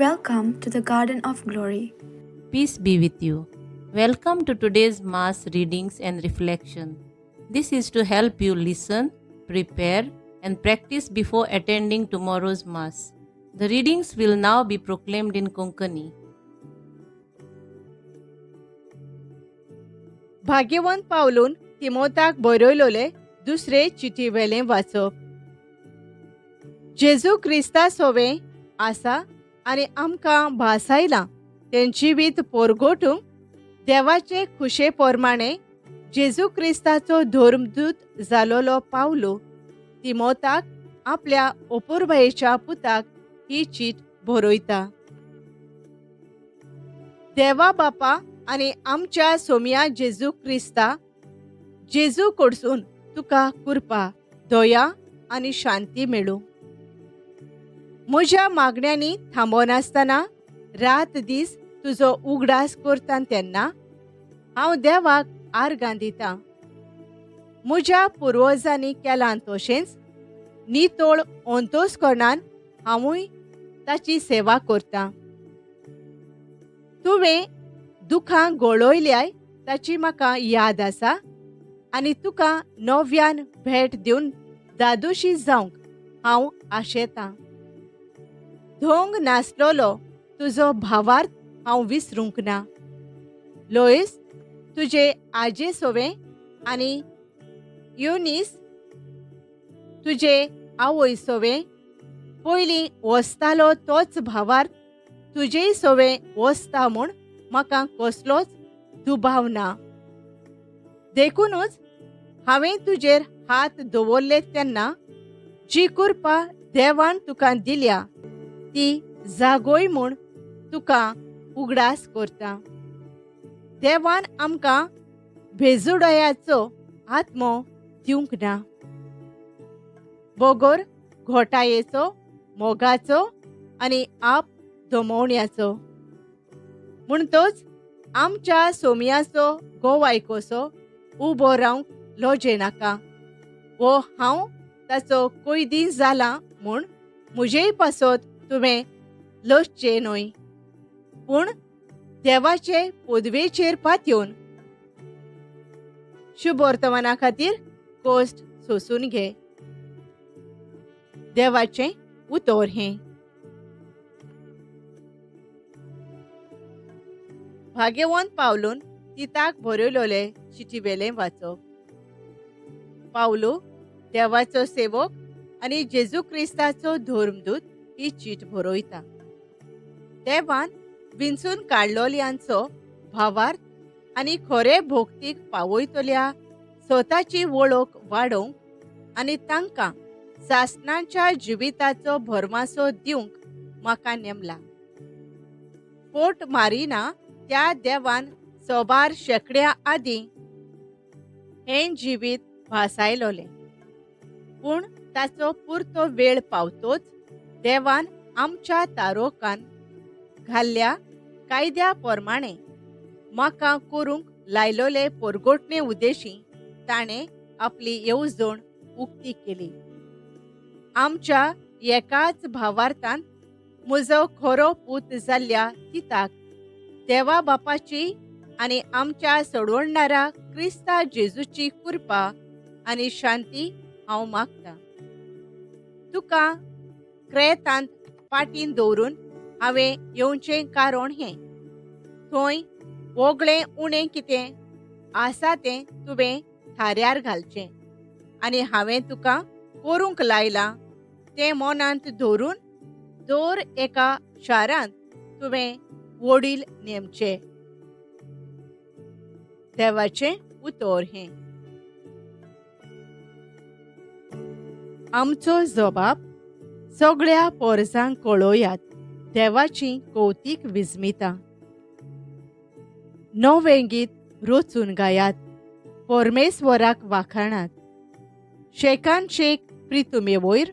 Welcome to the Garden of Glory. Peace be with you. Welcome to today's Mass readings and reflection. This is to help you listen, prepare, and practice before attending tomorrow's Mass. The readings will now be proclaimed in Konkani. भाग्यवंत पावलून तिमोताक बरयलोले दुसरे चिटी वेलें वाचप. जेजू क्रिस्ता सोवें आसा आनी आमकां भासायलां तें जिवीत पोरगोटूंक देवाचे खुशे प्रमाणे जेजू क्रिस्ताचो धर्मदूत जालोलो पावलो तिमोताक आपल्या ओपुरबायेच्या पुताक ही चीट बरयता. देवा बापा आनी आमच्या सोमया जेजू क्रिस्ता जेजू कडसून तुका कृपा, दया आनी शांती मेळूं. म्हज्या मागण्यांनी थांबनासतना रात दीस तुजो उगडास करता तेन्ना हांव देवाक आर्गां दितां. म्हज्या पुर्वजांनी केलां तशेंच नितळ अंतस्करणान हांवूय ताची सेवा करतां. तुवें दुखां गळयल्याय ताची म्हाका याद आसा आनी तुका नव्यान भेट दिवन दादोशी जावंक हांव आशेतां. धोंग नासलोलो तुजो भावार्थ हांव विसरूंक ना. लोयस तुजे आजे सोवें आनी युनीस तुजे आवय सोवें पयलीं वसतालो तोच भावार्थ तुजेय सोवें वसता म्हूण म्हाका कसलोच दुबाव ना. देखुनूच हांवें तुजेर हात दवरले तेन्ना जी कृपा देवान तुका दिल्या ती जागोय म्हूण तुका उगडास करता. देवान आमकां भेजुडयाचो आत्मो दिवंक ना, बगर घोटायेचो, मोगाचो आनी आप दमोवण्याचो. म्हणटच आमच्या सोमयाचो गोवाय कसो उबो रावंक लजे नाका वो हांव ताचो कैदी जाला म्हूण म्हजेय पासत तुवें लजचें न्हय, पूण देवाचे पदवेचेर पातयेवन शुभवर्तमाना खातीर कश्ट सोसून घे. देवाचें उतर हें. भाग्यवंत पावलून तिताक बरयलोले चिटी वेलें वाचप. पावलू देवाचो सेवक आनी जेजू क्रिस्ताचो धर्मदूत ही चीट बरयता. देवान विंचून काडलोल्यांचो भावार्थ आनी खरे भोक्तीक पावयतल्या स्वताची वळख वाडोवंक आनी तांकां सासणाच्या जिविताचो भरमासो दिवंक म्हाका नेमला. फोट मारिना त्या देवान सोबार शेंकड्या आदीं हें जिवीत भासायलोलें, पूण ताचो पुरतो वेळ पावतोच देवान आमच्या तारोकान घाल्ल्या कायद्या प्रमाणे म्हाका करूंक लायलोले पोरगोटणे उद्देशी ताणें आपली येवजण उक्ती केली. आमच्या एकाच भावार्थान म्हजो खरो पूत जाल्ल्या तिताक देवा बापाची आनी आमच्या सोडवणारा क्रिस्ता जेजूची कृपा आनी शांती हांव मागतां. तुका क्रेतांत पाटीन दवरून हांवें येवचें कारण हें, थंय वगळें उणें कितें आसा तें तुवें थाऱ्यार घालचें आनी हांवें तुका करूंक लायलां तें मनांत धरून दर एका शारांत तुवें वडील नेमचे. देवाचें उतर हें. आमचो जबाब सगळ्या पोरजांक कळोयात देवाची कौतीक विस्मिता. नवें गीत रचून गायात, परमेश्वराक वाखाणात. शेकान शेक प्रितुमे वयर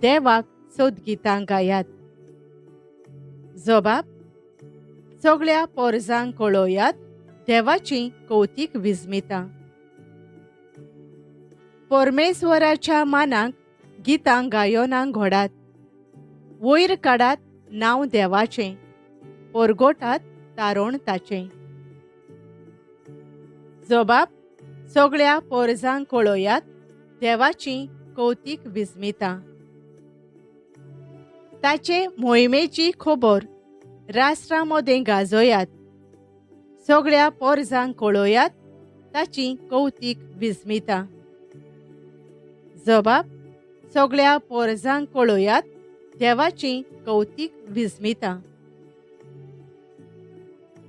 देवाक सोदगितां गायात. जबाब सगळ्या पोरजांक कळोयात देवाची कौतीक विस्मिता. परमेश्वराच्या मानाक गितां गायोनां घोडात, वयर काडात नांव देवाचें, पोरगोटात तारोण ताचें. जबाब सगळ्या पोरजांक कळयात देवाची कौतीक विस्मिता. ताचे मोहिमेची खबर राष्ट्रां मदें गाजयात, सगळ्या पोरजांक कळयात ताची कौतीक विस्मिता. जबाब सगळ्या पोरजांक कळयात देवाची कौतीक विस्मिता.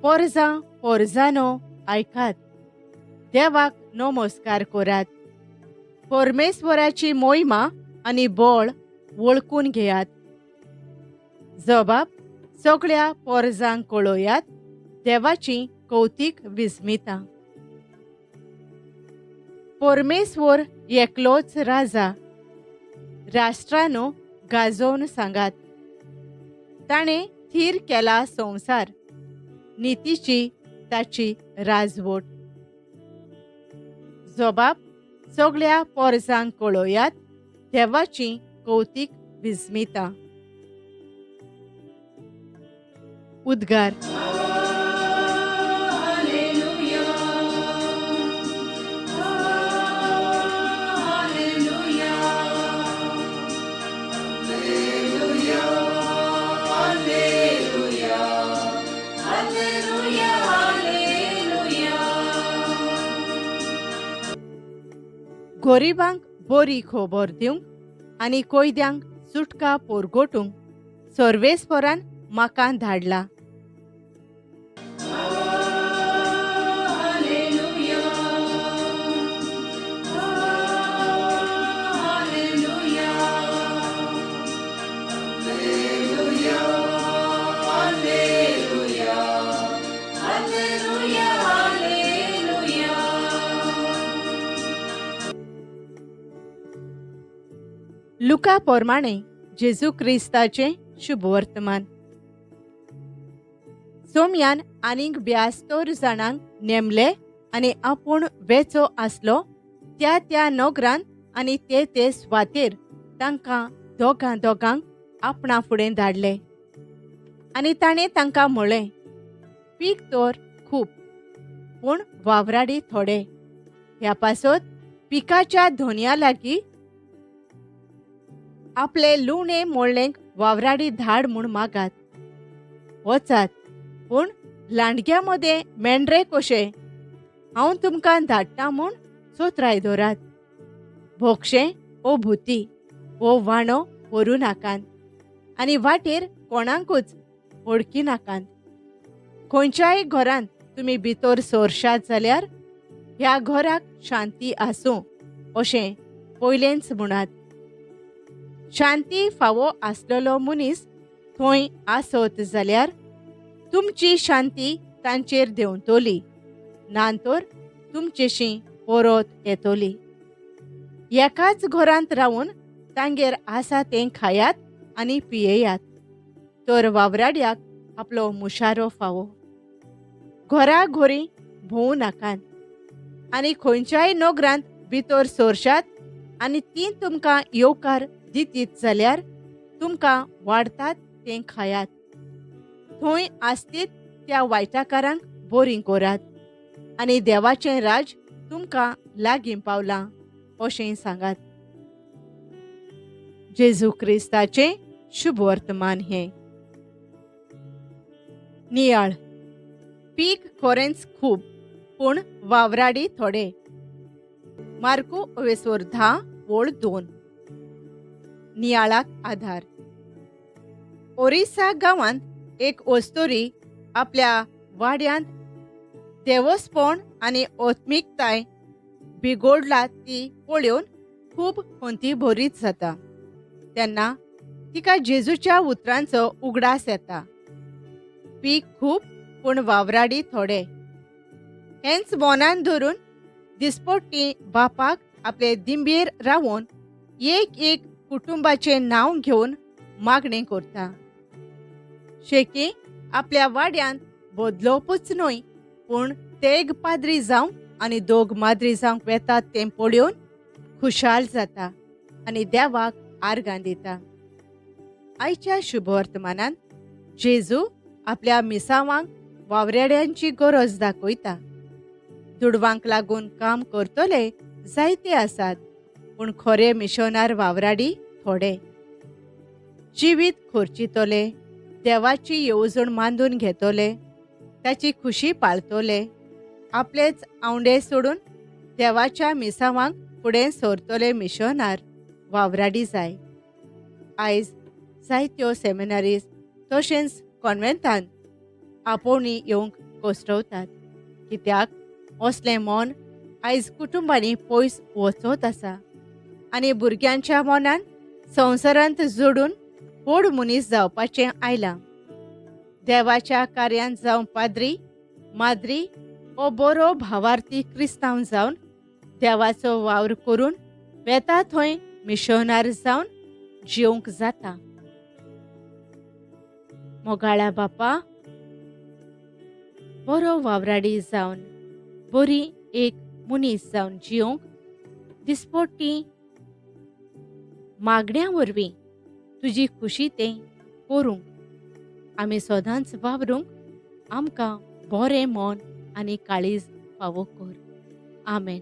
पोरजां पोरजांनो आयकात, देवाक नमस्कार करात, परमेश्वराची मोहिमा आनी बळ वळखून घेयात. जबाब सगळ्या पोरजांक कळयात देवाची कौतीक विस्मिता. परमेश्वर एकलोच राजा, राष्ट्रांनो गाजोवन सांगात, ताणें थीर केला संवसार, नितीची ताची राजवट. जबाब सगळ्या पोरजांक कळयात देवाची कौतीक विस्मिता. उद्गार. गरिबांक बरी खबर दिवंक आनी कैद्यांक सुटका पोरगोटूंक सर्वेस्परान म्हाका धाडला. लुका प्रमाणे जेजू क्रिस्ताचें शुभवर्तमान. सोम्यान आनीक 72 जाणांक नेमले आनी आपूण वेचो आसलो त्या त्या नगरान आनी ते ते सुवातेर तांकां दोगां दोगांक आपणा फुडें धाडले. आनी ताणें तांकां म्हळें, पीक तर खूब पूण वावराडी थोडे, ह्या पासत पिकाच्या धोन्या लागीं आपले लुणे मोडलेंक वावराडी धाड म्हूण मागात. वचात पूण लांडग्या मदें मेंढरे कशे हांव तुमकां धाडटा म्हूण सोत्राय दवरात. भोगशें ओ भुती ओ वाणो व्हरूं नाकात आनी वाटेर कोणाकूच वळखी नाकात. खंयच्याय घरांत तुमी भितर सरशात जाल्यार ह्या घराक शांती आसूं अशें पयलेंच म्हणात. शांती फावो आसलेलो मनीस थंय आसत जाल्यार तुमची शांती तांचेर देंवतली, ना तर तुमचेशी परत येतली. एकाच घरांत रावन तांगेर आसा तें खायात आनी पियेयात, तर वावराड्याक आपलो मुशारो फावो. घरा घरी भोंवू नाकात आनी खंयच्याय नगरांत भितर सरशात आनी ती तुमकां येवकार दितीत जाल्यार तुमकां वाडटात तें खायात. थंय आसतीत त्या वायटाकारांक बरीं करात आनी देवाचें राज तुमकां लागीं पावलां अशें सांगात. जेजू क्रिस्ताचें शुभवर्तमान हें. नियाळ. पीक खरेंच खूब पूण वावराडी थोडे. मार्कू 10:2. नियाळाक आधार. ओरिसा गांवांत एक ओस्तोरी आपल्या वाड्यांत देवस्पण आनी आत्मिकताय बिगोडला ती पळोवन खूब खंती भरीत जाता. तेन्ना तिका जेजूच्या उतरांचो उगडास येता, पीक खूब पूण वावराडी थोडे. हेंच मनान धरून दिसपट्टी बापाक आपले दिंबेर रावून एक एक कुटुंबाचें नांव घेवन मागणें करता. शेकी आपल्या वाड्यांत बदलोवपूच न्हय पूण तेग पाद्री जावंक आनी दोग माद्री जावंक वेतात तें पळोवन खुशाल जाता आनी देवाक आर्गां दिता. आयच्या शुभवर्तमानान जेजू आपल्या मिसावांक वावराड्यांची गरज दाखयता. दुडवांक लागून काम करतले जायते आसात, पूण खरे मिशनार वावराडी थोडे. जिवीत खर्चितले, देवाची येवजण मांदून घेतले, ताची खुशी पाळतले, आपलेच आंवडे सोडून देवाच्या मिसावांक फुडें सरतले मिशनार वावराडी जाय. आयज जायत्यो सेमिनारीज तशेंच कॉन्वेंतान आपोवणी येवंक कोसळतात, कित्याक असलें मन आयज कुटुंबांनी पयस वचत आसा आनी भुरग्यांच्या मनान संवसारांत जोडून व्हड मनीस जावपाचें आयलां. देवाच्या कार्यांत जावं पाद्री, माद्री वो बरो भावार्थी क्रिस्तांव जावन देवाचो वावर करून वेता थंय मिशनार जावन जिवंक जाता. मोगाळा बापा, बरो वावराडी जावन बरी एक मनीस जावन जिवंक दिसपट्टी मागण्या वरवीं तुजी खुशी तें करूंक आमी सदांच वावरूंक आमकां बरें मन आनी काळीज फावो कर. आमेन.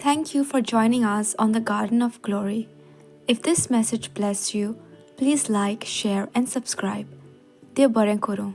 Thank you for joining us on the Garden of Glory. If this message blessed you, please like, share, and subscribe. देव बरें करूं.